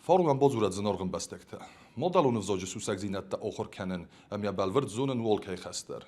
Форум ӕмбодзурӕд зынаргъ ӕмбӕстӕгтӕ. Мадӕлон ӕвзаджы сусӕгдзинӕдтӕ ахуыр кӕнын ӕмӕ бӕлвырд зонын у алкӕй хӕс дӕр.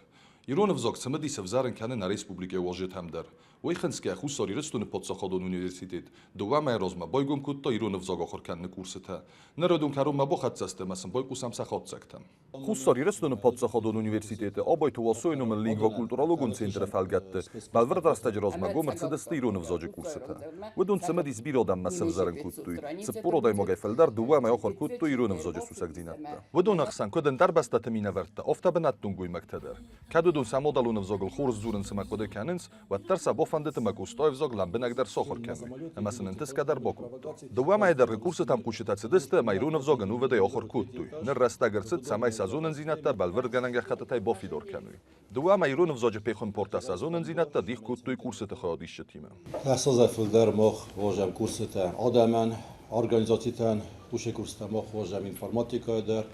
Ирон ӕвзаг цымыдис ӕвзарын кӕны нӕ республикӕйы уазджытӕм дӕр. Уый хынцгӕ Хуссар Ирыстоны паддзахадон университет дыууӕ мӕйы размӕ байгом кодта ирон ӕвзаг ахуыр кӕныны курсытӕ. Ныр уыдон кӕронмӕ бахӕццӕ сты ӕмӕ сын байхъусӕм сӕ хатдзӕгтӕм. Хуссар Ирыстоны паддзахадон университеты Абайты Уасойы номыл лингвокультурологон центры фӕлгӕтты бӕлвырд рӕстӕджы размӕ гом ӕрцыдысты ирон ӕвзаджы курсытӕ. Уыдон цымыдис бирӕ адӕммӕ сӕвзӕрын кодтой, 40 адӕймагӕй фылдӕр дыууӕ мӕй ахуыр кодтой ирон ӕвзаджы сусӕгдзинӕдтӕ. Уыдон ӕхсӕн куыд ӕндӕр бӕстӕты минӕвӕрттӕ, афтӕ бынӕттон гоймӕгтӕ дӕр. Кӕд уыдон сӕ мадӕлон ӕвзагыл хорз дзурынц ӕмӕ хъуыды кӕнынц, уӕддӕр сӕ бафӕндыд ӕмӕ Къостайы ӕвзаг лӕмбынӕгдӕр сахуыр кӕной, ӕмӕ сын ӕнтысгӕ дӕр бакодта. Дыууӕ мӕйы дӕргъы курсытӕм хъусджытӕ цыдысты ӕмӕ ирон ӕвзаг ӕнувыдӕй ахуыр кодтой. Ныр рӕстӕг ӕрцыд, цӕмӕй сӕ зонындзинӕдтӕ бӕлвырдгӕнӕн гӕххӕттытӕй бафидар кӕной. Дыууӕ мӕй ирон ӕвзаджы пехуымпартӕ сӕ зонындзинӕдтӕ дих кодтой курсыты хайадисджытимӕ. Ӕхсӕзӕй фылдӕр мах уозӕм курсытӕ адӕмӕн, организацитӕн, уыцы курсытӕ мах уозӕм информатикӕйы дӕр,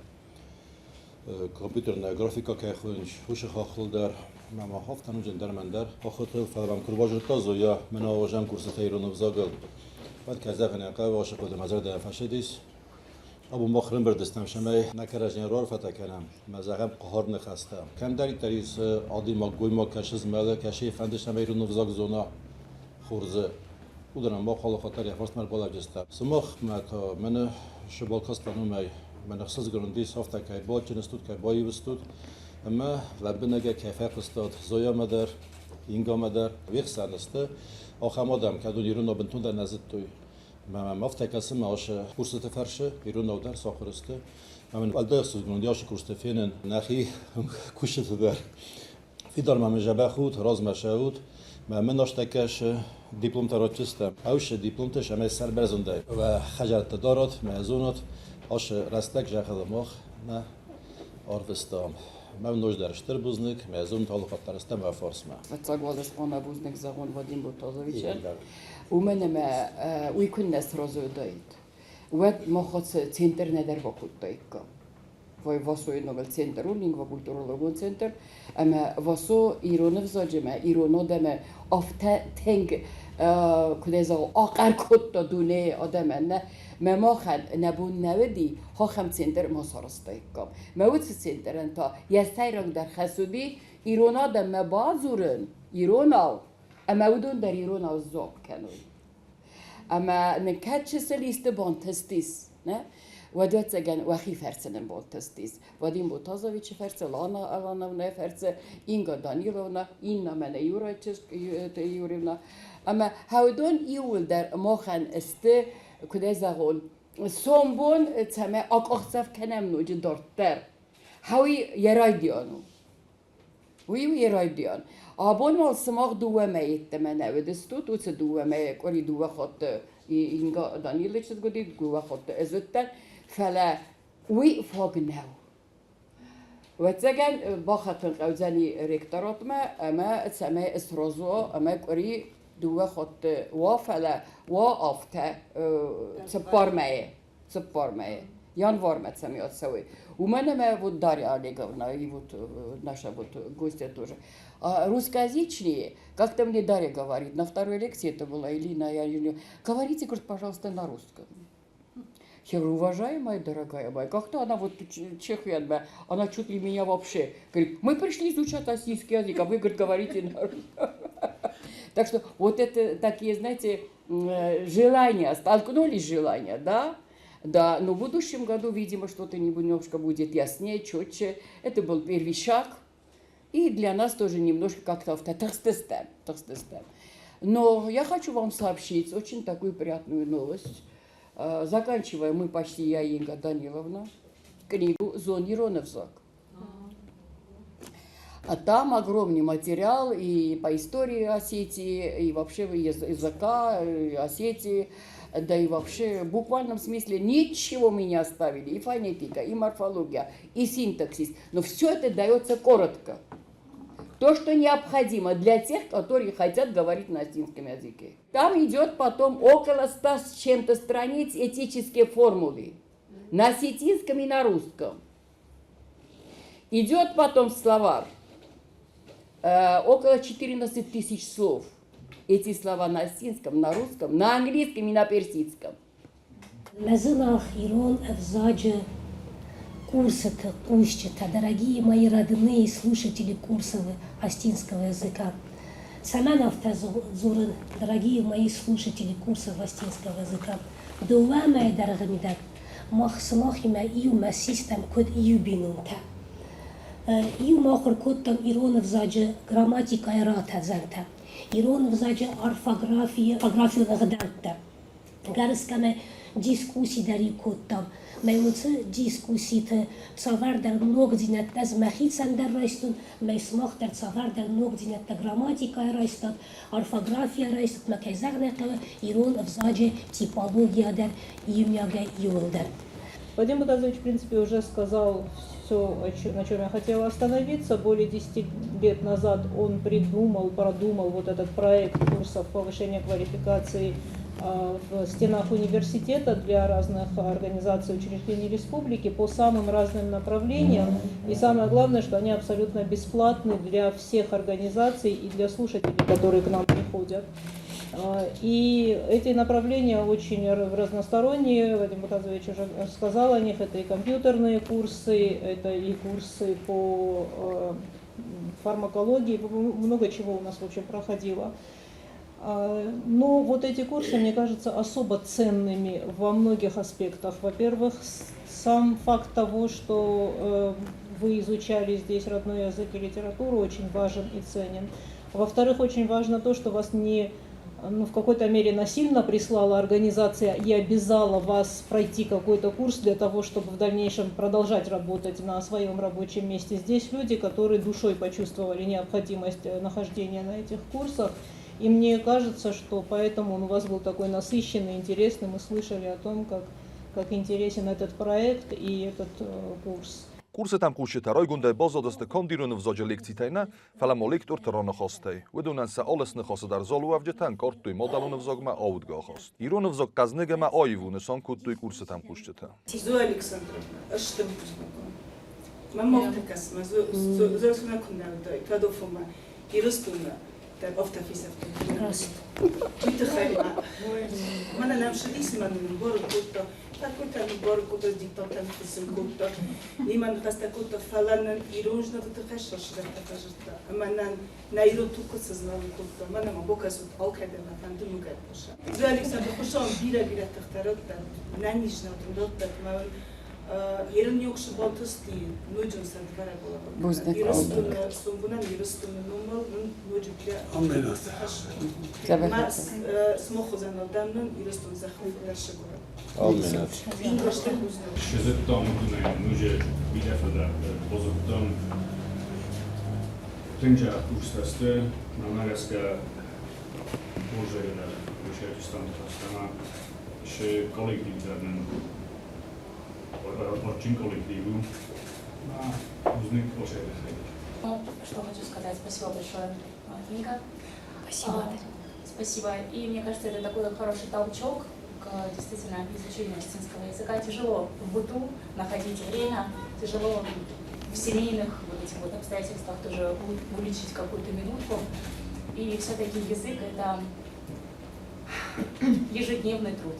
компьютерная графика кӕй хуынч, уыцы хаххыл дӕр. Мӕ ма хафтан уыдзӕн дӕр мӕн дӕр. Ахуыртыл фӕлӕ куы базыдта Зоя, мӕн ауазӕм курсытӕ ирон ӕвзагыл. Уӕд кӕй зӕгъын ӕй хъӕуы, ацы хъуыды мӕ зӕрдӕйӕ фӕцыдис. Абон мах ӕрӕмбырд стӕм, цӕмӕй нӕ кӕрӕдзийӕн раарфӕтӕ кӕнӕм, ӕмӕ зӕгъӕм хъӕр ныхӕстӕ. Кӕмдӕриддӕр ис адӕймаг, гоймаг кӕсы змӕлы, кӕсы фӕнды, цӕмӕй ирон ӕвзаг зона хорзы. Уыдонӕн мах алыхатт дӕр йӕ фарсмӕ ӕрбалӕуджыстӕм. Сымахмӕ та мӕнӕ сыбалкастан уымӕй, мӕнӕ ӕхсызгон уыдис, афтӕ кӕй баджын стут, кӕй баиу стут, ӕмӕ лӕмбынӕгӕй кӕй фӕхъуыстат Зоямӕ дӕр, Ингамӕ дӕр. Уе хсӕн сты ахӕм адӕм, кӕдон иронау бынтондӕр нӕ зыдтой. Мӕм афтӕ кӕсы, мӕ ашы курсыты фӕрсы, иронау дӕр сахуыр сты. Мӕ мын уӕлдай ӕхсызгон ашы курсты фенын нӕхи кусджыты дӕр. Фидар мӕм дзӕбӕх ут, размӕ цӕут. Мӕ мын азтӕ кӕсы, дипломтӕ ратдзыстӕм. Ӕвсы дипломтӕ сӕмӕй сӕрбӕрзондӕй уӕ хӕдзӕртты дарат, мӕ зонут, ашы рӕстӕг зӕххыл мах нӕ арвыстам. Мӕ ноджыдӕр стыр бузныг, мӕ зонут алыхатт дӕр стӕм уӕ фарсмӕ. Фыццаг уал ӕз хъуамӕ бузныг зӕгъон Вадим Ботазовичӕн. Уымӕн ӕмӕ уый куыннӕ сразы уыдаид, уӕд мах центр нӕдӕр бакодтаиккам. Васойы номыл центр у, лингвокультурологон центр, ӕмӕ Васо ирон ӕвзаджы ӕмӕ ирон адӕмы афтӕ тынг, куыд ӕй зӕгъон, ахъӕр кодта дунейы адӕмӕн, нӕ? Мӕ махӕн нӕ бон нӕ уыди, ахӕм центр ма сарӕзтаиккам. Мӕ уыцы центрӕн та йӕ сӕйрагдӕр хӕс уыди ирон адӕммӕ бадзурын иронау, ӕмӕ уыдон дӕр иронау сдзуапп кӕной. Ӕмӕ нын кӕд чысыл исты бантыстис, нӕ, уӕд ӕвӕццӕгӕн уӕхи фӕрцы нын бантыстис. Вадим Ботазовичы фӕрцы, Лана Алановнӕйы фӕрцы, Инга Даниловна, иннӕ мӕнӕ Юрайы чызг Юрьевна. Ӕмӕ уыдон иууылдӕр махӕн сты, куыд ӕй зӕгъон, сомбон цӕмӕй акъахдзӕф кӕнӕм ноджы дарддӕр. Хауи йӕ райдиан у. Уый у йӕ райдиан. Абон уал сымах дыууӕ мӕйы йеддӕмӕ нӕ уыдыстут, уыцы дыууӕ мӕйы къуыри дыууӕ хатты Инга Данилы чызг уыди, дыууӕ хатты ӕз уыдтӕн, фӕлӕ уый фаг нӕу. Ӕвӕццӕгӕн, бахатын хъӕудзӕни ректоратмӕ ӕмӕ цӕмӕй сразы уа ӕмӕ къуыри дыууӕ хатты уа, фӕлӕ уа афтӕ цыппар мӕйы. Цыппар мӕйы. Январмӕ цӕмӕй ацӕуой. Уымӕн ӕмӕ вот Дарья Олеговна и вот наша вот гостья тоже. А русскоязычные, как-то мне Дарья говорит, на второй лекции это была или на я не говорите, говорит, пожалуйста, на русском. Я говорю, уважаемая, дорогая моя, как-то она вот чехия, она чуть ли меня вообще, говорит, мы пришли изучать российский язык, а вы, говорит, говорите на русском. Так что вот это такие, знаете, желания, столкнулись желания, да, да, но в будущем году, видимо, что-то немножко будет яснее, четче. Это был первый шаг, и для нас тоже немножко как-то в Но я хочу вам сообщить очень такую приятную новость. Заканчиваем мы почти, я и Инга Даниловна, книгу «Зон ирон ӕвзаг». А там огромный материал и по истории Осетии, и вообще языка Осетии, да и вообще в буквальном смысле ничего мы не оставили. И фонетика, и морфология, и синтаксис. Но все это дается коротко. То, что необходимо для тех, которые хотят говорить на осетинском языке. Там идет потом около 100 с чем-то страниц этические формулы на осетинском и на русском. Идет потом словарь, около 14 тысяч слов. Эти слова на осетинском, на русском, на английском и на персидском. Мӕ зынаргъ ирон ӕвзаджы курсыты хъусджытӕ, дорогие мои родные слушатели курсов осетинского языка. Цӕмӕн афтӕ дзурын, дорогие мои слушатели курсов осетинского языка? Дыууӕ мӕйы дӕргъы мидӕг мах сымахимӕ иумӕ систӕм куыд иу бинонтӕ. Иумӕ ахуыр кодтам ирон ӕвзаджы грамматикӕйы ратӕдзӕнтӕ, ирон ӕвзаджы орфографийы орфографион ӕгъдӕуттӕ. Гӕрзгӕмӕ дискусси дӕр кодтам. Мӕ уыцы дискусситы цавӕрдӕр ногдзинӕдтӕ ӕз мӕхицӕн дӕр райстон, мӕ сымах дӕр цавӕрдӕр ногдзинӕдтӕ грамматикӕйӕ райстат, орфографийӕ райстат, мӕ кӕй зӕгъын ӕй хъӕуы, ирон ӕвзаджы типологийӕ дӕр иумиагӕй иуылдӕр. Вадим Бутазович, в принципе, уже сказал все, на чем я хотела остановиться. Более 10 лет назад он придумал, продумал вот этот проект курсов повышения квалификации в стенах университета для разных организаций и учреждений республики по самым разным направлениям. И самое главное, что они абсолютно бесплатны для всех организаций и для слушателей, которые к нам приходят. И эти направления очень разносторонние, Вадим Бутазович уже сказал о них, это и компьютерные курсы, это и курсы по фармакологии, много чего у нас, в общем, проходило. Но вот эти курсы, мне кажется, особо ценными во многих аспектах. Во-первых, сам факт того, что вы изучали здесь родной язык и литературу, очень важен и ценен. Во-вторых, очень важно то, что вас не, ну, в какой-то мере насильно прислала организация и обязала вас пройти какой-то курс для того, чтобы в дальнейшем продолжать работать на своем рабочем месте. Здесь люди, которые душой почувствовали необходимость нахождения на этих курсах. И мне кажется, что поэтому он у вас был такой насыщенный, интересный. Мы слышали о том, как интересен этот проект и этот курс. Курсытӕм хъусджытӕ райгондӕй баззадысты канд ирон ӕвзаджы лекцитӕй нӕ, фӕлӕ ма лекторты раныхӕстӕй. Уыдонӕн сӕ алы сныхасы дӕр залы уӕвджытӕ ӕнкъардтой мадӕлон ӕвзагмӕ аудгӕ ахаст. Ирон ӕвзаг хъӕзныг ӕмӕ аив у, нысан кодтой курсытӕм хъусджытӕ. Зоя Александровна, ӕз стыр бузныг уын. Мӕ мӕгътӕ кӕсмӕ, Зоя Александровна куыннӕ уыдаид, уӕд афонмӕ Ирыстоны дӕр афтӕ фесӕфтон. Раст. Уый тыххӕй ма мӕнӕ нӕм ссыдис ӕмӕ нын ӕмбарын кодта, такойтӕ ныббарын кодта, диктанттӕ ныффыссын кодта, немӕ ныхӕстӕ кодта, фӕлӕ нын иронзинады тыххӕй сӕрсыдӕртӕ фӕзырдта. Ӕмӕ нӕ нӕ ирон туг куыд сызмӕлын кодта, мӕнӕ ма бакӕсут, алкӕдӕр мӕ фӕнды ногӕй хъуса. Зоя Александр, Хуыцау бирӕ-бирӕ тыхтӕ раттӕд, нӕниздзинад ын раттӕд, ӕмӕ ерын йокшы бантысти ноджы сӕрдвӕрӕг Бузныг. Ирыстоны сомбонӕн Ирыстоны номыл нын ноджы бирӕ Дзӕбӕх. Ма смох уыдзӕн адӕм нын Ирыстон зӕххыл фылдӕр сыгуыры. Амен. Инга, стыр бузныг. Сзыдтам уыдонӕй ноджы бирӕ фылдӕр базыдтам. Тынг курстӕ сты, мӕнмӕ гӕсгӕ хорзӕй дӕр райсайдзыстӕм ныхӕстӕ ӕмӕ коллектив дӕр нын адджын коллектив у. Бузныг хорзӕй тыххӕй. Ну, что хочу сказать. Спасибо большое, Инга. Спасибо. Спасибо. И мне кажется, это такой хороший толчок к действительно изучению осетинского языка. Тяжело в быту находить время, тяжело в семейных вот этих вот обстоятельствах тоже вылечить какую-то минутку. И все-таки язык – это ежедневный труд.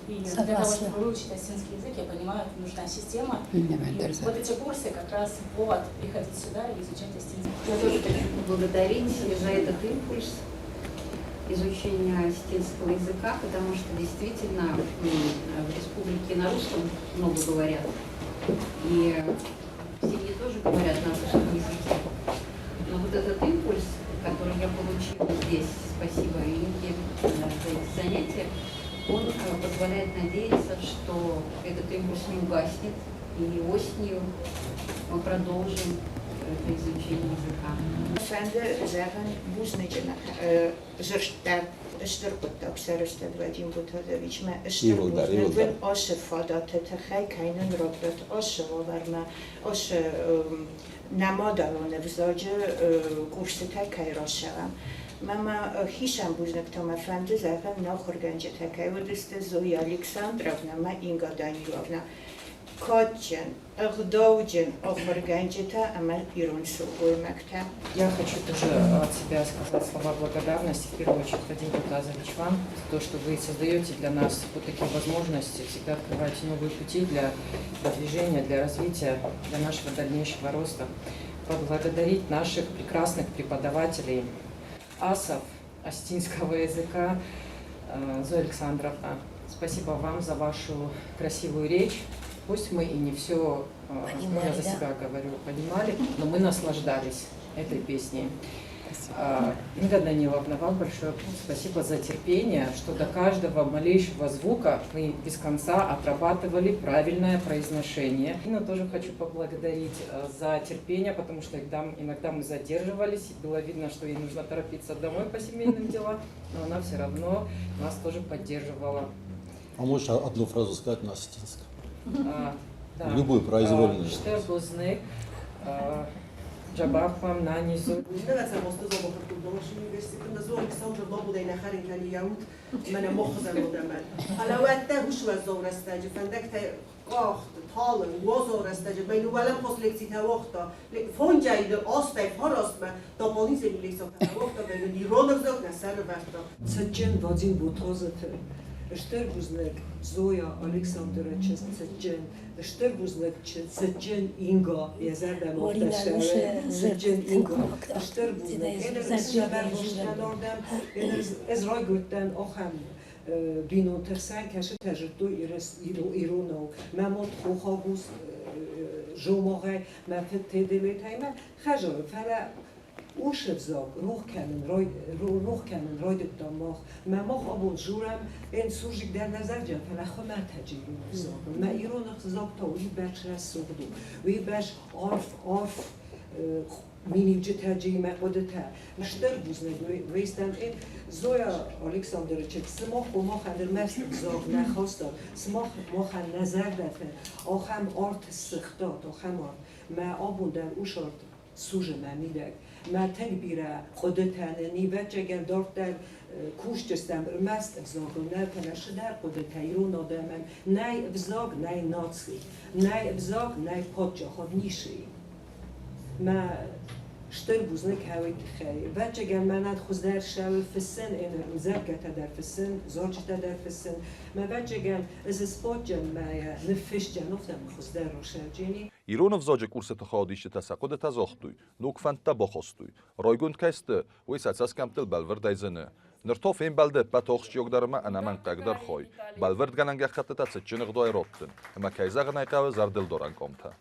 И для того, Согласна. чтобы выучить осетинский язык, я понимаю, нужна система. И Иннӕ вот эти курсы как раз повод приходить сюда и изучать осетинский. Я тоже хочу поблагодарить за этот импульс изучения осетинского языка, потому что действительно в республике на русском много говорят. И в семье тоже говорят на русском языке. Но вот этот импульс, который я получила здесь, спасибо Инге за эти занятия, он позволяет надеяться, что этот импульс не угаснет, и осенью мы продолжим это изучение языка. Фӕнды зӕгъын бузныджы дзырдтӕ стыр хъуыддаг сарӕзтат Вадим Бутазовичмӕ стыр Иууылдӕр, бузныг иууылдӕр. уын ацы фадаты тыххӕй, кӕй нын радтат ацы уавӕрмӕ, ацы нӕ мадӕлон ӕвзаджы курсытӕ кӕй рацӕуӕм. Мӕ ма хицӕн бузныг та мӕ фӕнды зӕгъын нӕ ахуыргӕнджытӕ кӕй уыдысты Зоя Александровна ӕмӕ Инга Даниловна. Кадджын, ӕгъдауджын ахуыргӕнджытӕ ӕмӕ ирон сылгоймӕгтӕ. Я хочу тоже от себя сказать слова благодарности, в первую очередь, Вадим Муртазович, вам, за то, что вы создаете для нас вот такие возможности, всегда открываете новые пути для продвижения, для развития, для нашего дальнейшего роста. Поблагодарить наших прекрасных преподавателей, асов осетинского языка, Зоя Александровна, спасибо вам за вашу красивую речь. Пусть мы и не все, Понимали, я за да? себя говорю, понимали, но мы наслаждались этой песней. Инга Даниловна, вам большое спасибо за терпение, что до каждого малейшего звука мы без конца отрабатывали правильное произношение. Инну тоже хочу поблагодарить за терпение, потому что иногда мы задерживались, и было видно, что ей нужно торопиться домой по семейным делам, но она все равно нас тоже поддерживала. А можешь одну фразу сказать на осетинском? Да. Любую произвольную. Стыр бузныг, джабах вам на низу. Цытджын Вадим Ботазыты, стыр бузныг Зоя Александрович цытджын, стыр бузныг цытджын Инга, йӕ зӕрдӕ Марина, ма цытджын Инга, стыр бузныг. Ez rajgötten ахӕм бинонты хсӕн, кӕсытӕ зыдтой иронау. Мӕ мад хохаг ус Зсомагъӕй, мӕ фыд Теделетӕй, мӕ хӕзары, фӕлӕ усы взаг рох кӕнын райдыдтам мах. Мӕ мах абон дзурӕм, эн суржик дӕр нӕ зарджан, фӕлӕ хуымӕтӕджы ирон ӕвзагыл. Мӕ ирон ӕвзаг та уыйбӕрц рӕсугъд у, уыйбӕрц арф, арф миниуджытӕ мӕ хъуыдытӕ. Стыр бузныг уыйстӕн. Эн Зоя Александрович, сымах махӕн ӕрмӕст ӕвзаг нӕ хастат, сымах махӕн нӕ зӕрдӕты ахӕм арт ссыгътат, ахӕм арт. Мӕ абон дӕр усарт сузы мӕ мидӕг. Мӕ тынг бирӕ хъуыдытӕ нын и, ӕвӕццӕгӕн, дарддӕр кусдзыстӕм ӕрмӕст ӕвзагыл нӕ, фӕлӕ цыдӕр хъуыдытӕ ирон адӕмӕн. Нӕй ӕвзаг, нӕй наци, нӕй ӕвзаг, нӕй паддзахад, ницы и. Мӕ стыр бузныг хӕуый тыххӕй. Ӕвӕццӕгӕн, мӕнӕн хуыздӕр сӕуы фыссын, эн ӕмдзӕвгӕтӕ дӕр фыссын, зарджытӕ дӕр фыссын. Мӕ ӕвӕццӕгӕн, ӕз спотджын мӕ ныффысджын, афтӕ хуыздӕр росӕвджени. Ирон ӕвзаджы курсыты хайадисджытӕ сӕ хъуыдытӕ загътой, ног фӕндтӕ бахастой. Райгонд кӕй сты, уый сӕ цӕсгӕмттыл бӕлвырдӕй зыны. Ныр та фембӕлды ӕппӕт ахсджиагдӕр ӕмӕ ӕнӕмӕнгхъӕгдӕр хай – бӕлвырдгӕнӕн гӕххӕттытӕ цытджын ӕгъдауӕй раттын, ӕмӕ, кӕй зӕгъын ӕй хъӕуы, зӕрдылдарӕн къамтӕ.